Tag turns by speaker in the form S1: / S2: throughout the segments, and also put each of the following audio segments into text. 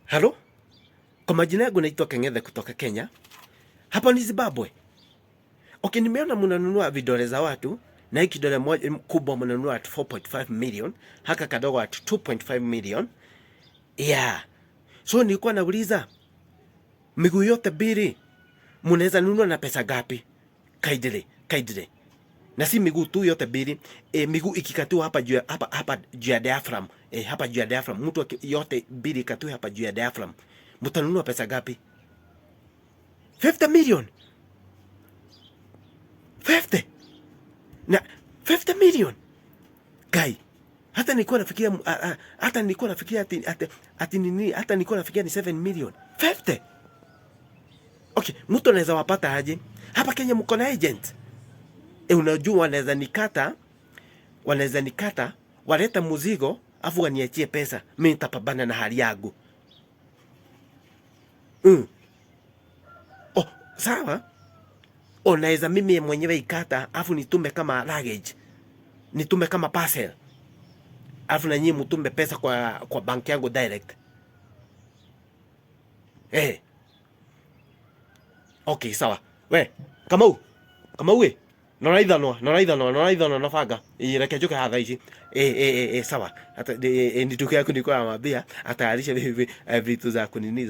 S1: Halo? Kwa majina yangu naitwa Keng'ethe kutoka Kenya. Hapa ni Zimbabwe. Okay, nimeona mnanunua vidole za watu na hii kidole moja kubwa mnanunua at 4.5 million, haka kadogo at 2.5 million. Yeah. So nilikuwa nauliza, miguu yote mbili mnaweza nunua na pesa ngapi? Kindly, kindly. Na si miguu tu yote mbili, miguu ikikatiwa hapa juu hapa hapa juu ya diaphragm, hapa juu ya diaphragm, mtu yote mbili ikatiwe hapa juu ya diaphragm. Mtanunua pesa ngapi? 50 million. 50. Na 50 million. Guy, hata nilikuwa nafikiria hata nilikuwa nafikiria ati nini, hata nilikuwa nafikiria ni 7 million. 50. Okay, mtu anaweza wapata aje? Hapa Kenya mko na agent? Unajua wanaweza nikata, waleta mzigo afu waniachie pesa, mimi nitapambana na hali yangu. Oh, sawa. Unaweza mimi mwenyewe ikata afu nitume kama luggage, nitume kama parcel, afu na nyinyi mtume pesa kwa bank yangu direct. Okay, sawa. We, Kamau, Kamau we. Nora ithanwa, nora ithanwa, nora ithanwa na banga. Ĩ, reke njũke haha thaa ici. Ĩ, sawa. Hata ni ndugu yako nilikuwa namwambia atayarishe vitu za kunini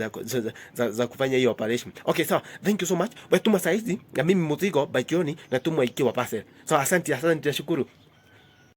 S1: za kufanya hiyo operation. Okay, sawa. Thank you so much. We tuma saa hizi na mimi mzigo by jioni natumwa ikiwa parcel. So asante, asante, nashukuru.